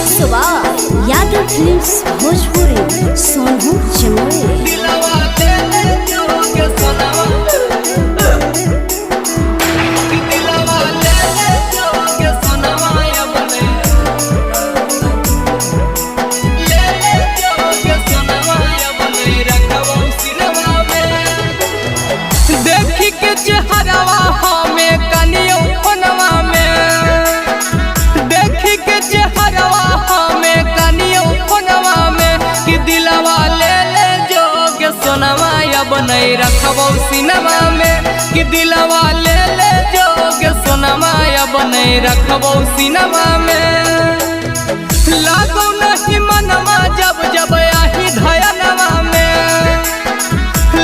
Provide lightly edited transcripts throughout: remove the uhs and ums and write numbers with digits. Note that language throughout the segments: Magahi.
Mix by Yadav films Bhojpuri, Sonu Jamui. दिलवा ले ले जोगे सोनावा, कि दिलवा ले ले जोगे सोनावा अपने, ले ले जोगे सोनावा अपने रखबो सिनवा में। देखी के चेहरावा हमें कनियो फोनवा में, देखी के चेहरावा हमें कनियो फोनवा में, कि दिलवा ले ले जोगे सोनवा अब नहीं रखबो सिनवा में, कि दिलवा ले ले जोगे सोनवा अब नहीं रखबो सिनवा में। लागो नहीं मनवा जब जब आही धयनवा में,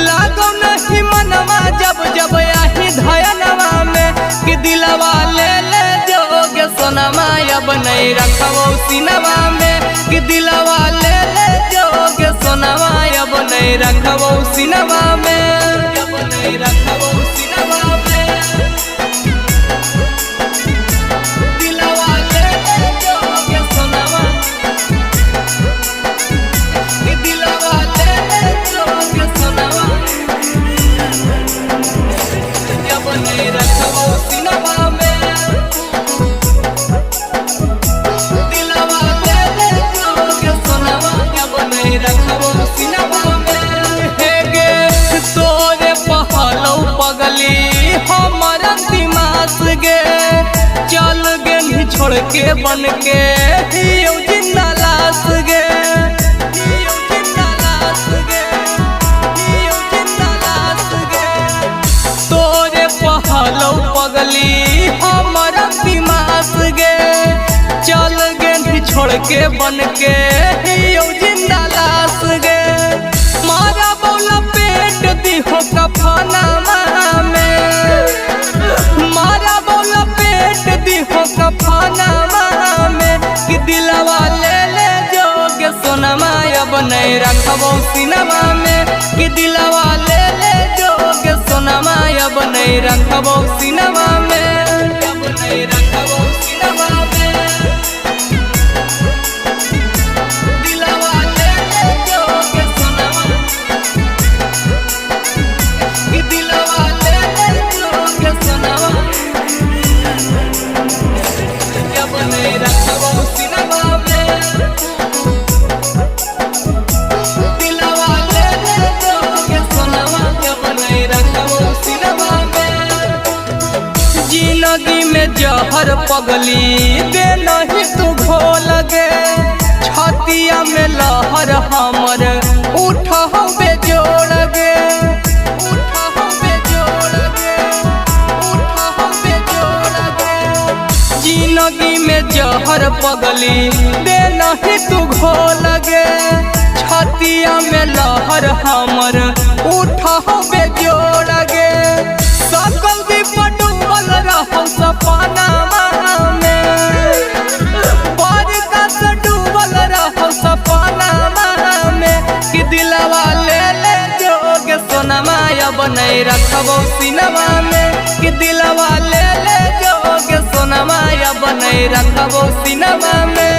लागो नहीं मनवा जब जब आही धयनवा में, कि दिलवा ले ले जोगे सोनवा अब नहीं रखबो सिनवा में, कि दिलवा ले ले जोगे सोनवा अब नहीं रखबो सिनवा में, अब नहीं रखबो सिनवा में। दिलवा ले ले जोगे सोनवा, कि दिलवा ले ले जोगे सोनवा अब नहीं रखबो सिनवा में। दिलवा ले ले जोगे सोनवा अब नहीं रखबो सिनवा में। हे गे तोरे पहलौ पगली हमर दिमाग गे, चल गे छोड़ के बन के हियौ जिंदा लाश गे, हियौ जिंदा लाश गे, हियौ जिंदा लाश गे। तोरे पहलौ पगली हमर दिमाग गे, चल गे छोड़ के बन के हियौ जिंदा लाश गे। मारा बौला पेट दिहो कफनामा में, मारा बौला पेट दिहो कफनामा में, कि दिलवा ले ले जोगे सोनमा अब नहीं रखबो सिनमा में, कि दिलवा ले ले जोगे सोनमा अब नहीं रखबो सिनमा में, अब नहीं रखबो सिनमा में। दिलवा ले ले जोगे सोनमा, कि दिलवा ले ले जोगे सोनमा अब नहीं रखबो सिनमा में। दिलवा ले ले जोगे सोनमा अब नहीं रखबो सिनमा में। जिंदगी में जहर पगली दे नहीं तू घोल गे, छतिया में लहर हमर उठ हो बेजोड़ गे, उठ हो बेजोड़ गे, उठ हो बेजोड़ गे। जिंदगी में जहर पगली दे नहीं तू घोल गे, छतिया में लहर हमर उठ हो बेजोड़ गे। सकल दीप डूबल रहो सपनामा में, बरका से डूबल रहो सपनामा में, कि दिलवा ले ले जोगे सोनमा अब नहीं रखबो सिनमा में, कि दिलवा ले ले जोगे सोनमा अब नहीं रखबो सिनमा में।